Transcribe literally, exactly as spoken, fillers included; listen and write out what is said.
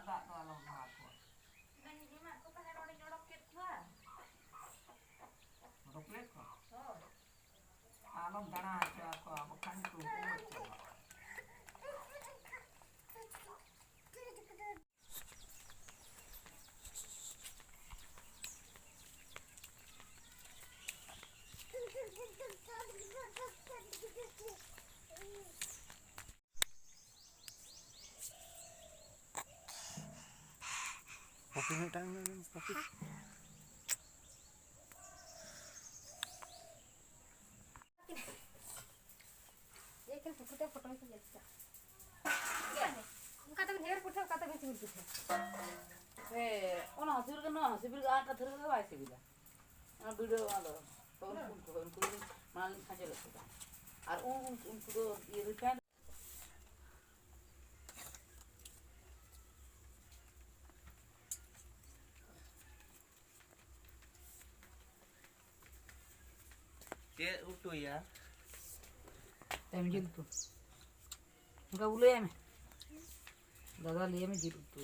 ᱫᱟᱜ ᱫᱚ ᱟᱞᱚᱢ ᱮᱢᱟ ᱠᱚᱣᱟ᱾ ᱤᱧ ᱮᱢᱟᱜ ᱠᱚ ᱛᱟᱦᱮᱸᱫ, ᱚᱸᱰᱮᱧ ᱚᱰᱚᱠ ᱠᱮᱫ ᱠᱚᱣᱟ᱾ ᱚᱰᱚᱠ ᱞᱮᱫ ᱠᱚᱣᱟ? ᱦᱳᱭ᱾ ᱟᱞᱚᱢ ᱫᱟᱬᱟ ᱦᱚᱪᱚ ᱟᱠᱚᱣᱟ, ᱵᱟᱠᱷᱟᱱ ᱠᱚ ᱨᱩᱣᱟᱹᱲ ᱪᱟᱞᱟᱜᱼᱟ᱾ ᱯᱟᱯᱤ ᱢᱤᱫᱴᱟᱝ ᱯᱟᱯᱤ᱾ ᱮᱠᱮᱱ ᱯᱩᱴᱷᱟᱹ ᱛᱮ ᱯᱚᱴᱚᱢ ᱠᱚ ᱧᱮᱞ ᱠᱮᱫᱟ᱾ ᱚᱱᱠᱟ ᱛᱮᱵᱤᱱ ᱦᱮᱣᱮᱨ ᱯᱩᱴᱷᱟᱹ, ᱚᱱᱠᱟ ᱛᱮᱵᱤᱱ ᱥᱤᱵᱤᱞ ᱯᱩᱴᱷᱟᱹ᱾ ᱦᱮᱸ, ᱚᱱᱟ ᱦᱚᱸ ᱥᱤᱵᱤᱞ ᱜᱮ, ᱱᱚᱣᱟ ᱦᱚᱸ ᱥᱤᱵᱤᱞ ᱜᱮ, ᱟᱨ ᱠᱟᱛᱷᱟ ᱨᱮᱫᱚ ᱵᱟᱭ ᱥᱤᱵᱤᱞᱟ᱾ ᱚᱱᱟ ᱵᱤᱰᱟᱹᱣ, ᱚᱱᱟ ᱫᱚ ᱛᱚ ᱩᱱᱠᱩ, ᱩᱱᱠᱩ, ᱩᱱᱠᱩ ᱫᱚ ᱢᱟᱲᱟᱝ ᱞᱤᱧ ᱠᱷᱟᱸᱡᱚ ᱞᱮᱫ ᱠᱚᱣᱟ᱾ ᱟᱨ ᱩᱱ, ᱩᱱ, ᱩᱱᱠᱩ ᱫᱚ ᱤᱭᱟᱹ ᱨᱤᱯᱷᱟᱭᱤᱱᱰ᱾ ᱪᱮᱫ ᱩᱛᱩᱭᱟ? ᱛᱮᱢ ᱡᱤᱞ ᱩᱛᱩ᱾ ᱚᱱᱠᱟ ᱵᱚ ᱞᱟᱹᱭᱟᱭ ᱢᱮ᱾ ᱫᱟᱫᱟ ᱞᱟᱹᱭᱟᱭ ᱢᱮ ᱡᱤᱞ ᱩᱛᱩ᱾